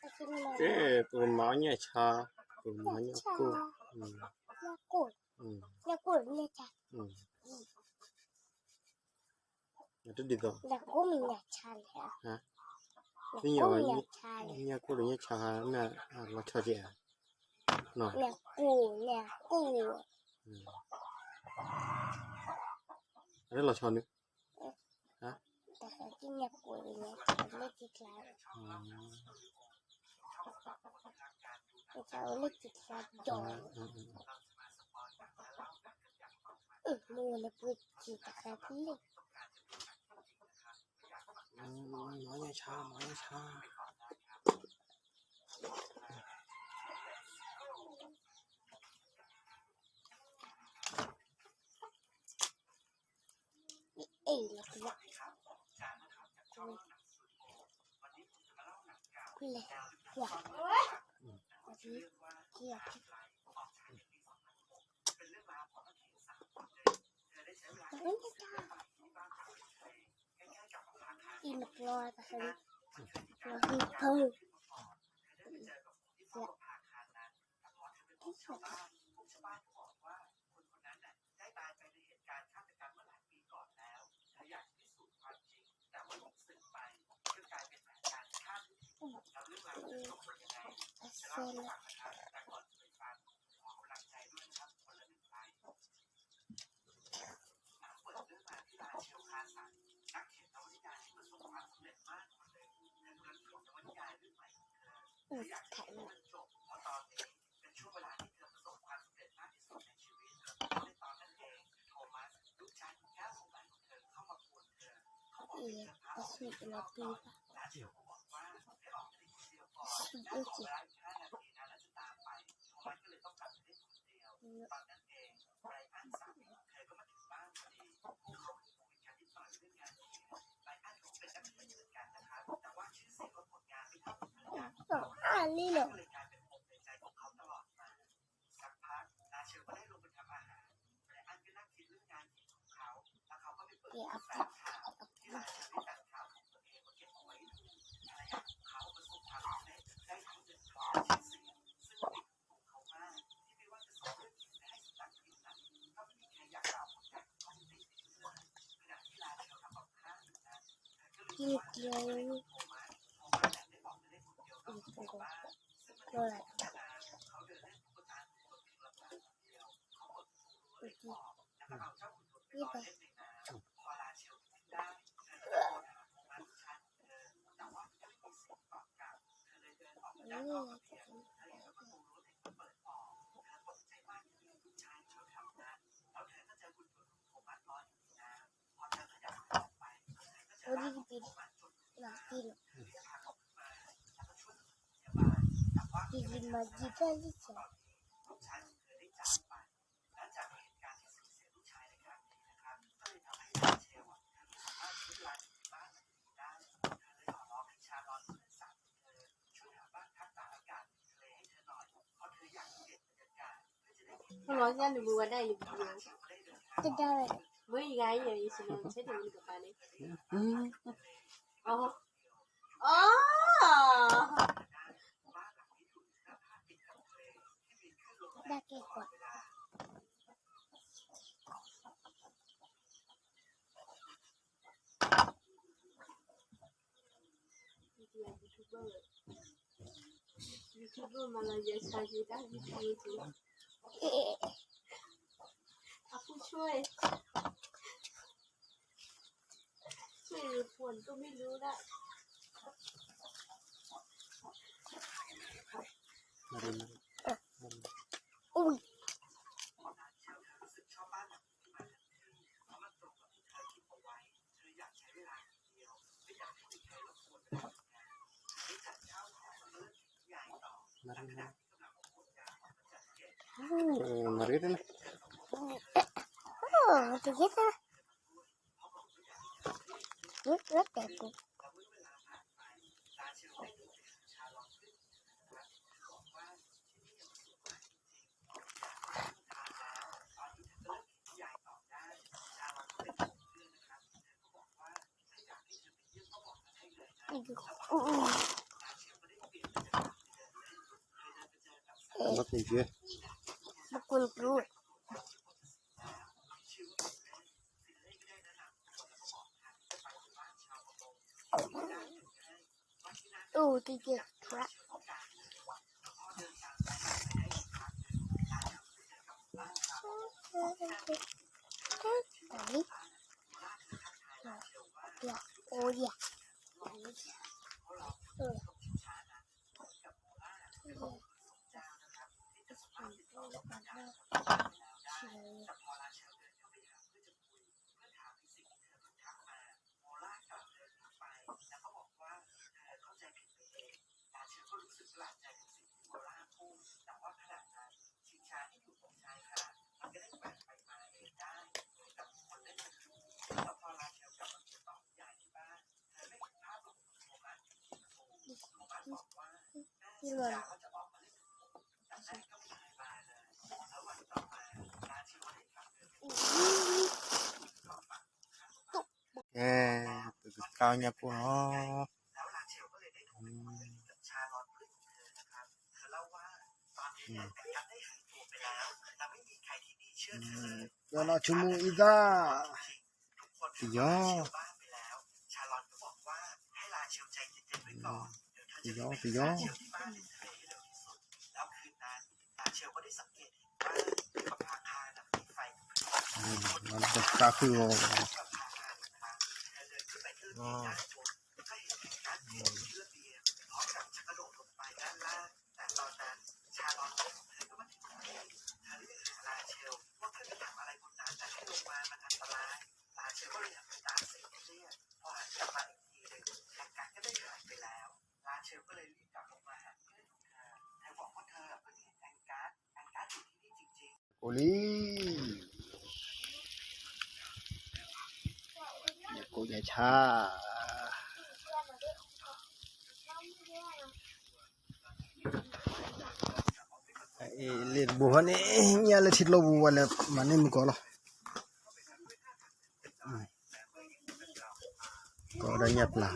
ကဲ, ပကမၤအီၣ်ညၣ်ဆါ, ပကမၤအီၣ်ညၣ်ကိၢ်, ညၣ်ကိၢ်, ညၣ်ကိၢ်, ညၣ်ဆါ, တဒ်သိး, ညၣ်ကိၢ်, ညၣ်ဆါ, ညၣ်ကိၢ်ဒီးညၣ်ဆါ, ညၣ်ကိၢ်, ညၣ်ကိၢ်, အလီၤဆီနုၤ မၤညၣ်ဆါ, မၤညၣ်ဆါ. မ့ၢ်ကွၢ် Oh, they get trapped. Ready? Yeah. Oh, yeah. Oh, yeah. ကဲ ပကကါညါကိၣ်နီၤ. ဒီးနီၢ်ဆိကမိၣ်အံသၣ် ပယီၤ ပယီၤ ပယီၤ တၢ်ဃုအီၤ ကိၣ်လံ, ကိၣ်ညါဆါ, လ့ၣ်တဘိဟီန့ၣ် ညၣ်လၢထံကျိပူၤဝဲလၢမၤန့ၢ်မုၢ်ကီၢ်လီၤ. ကီၢ်ဒၣ်ညၣ်ပျၢ်.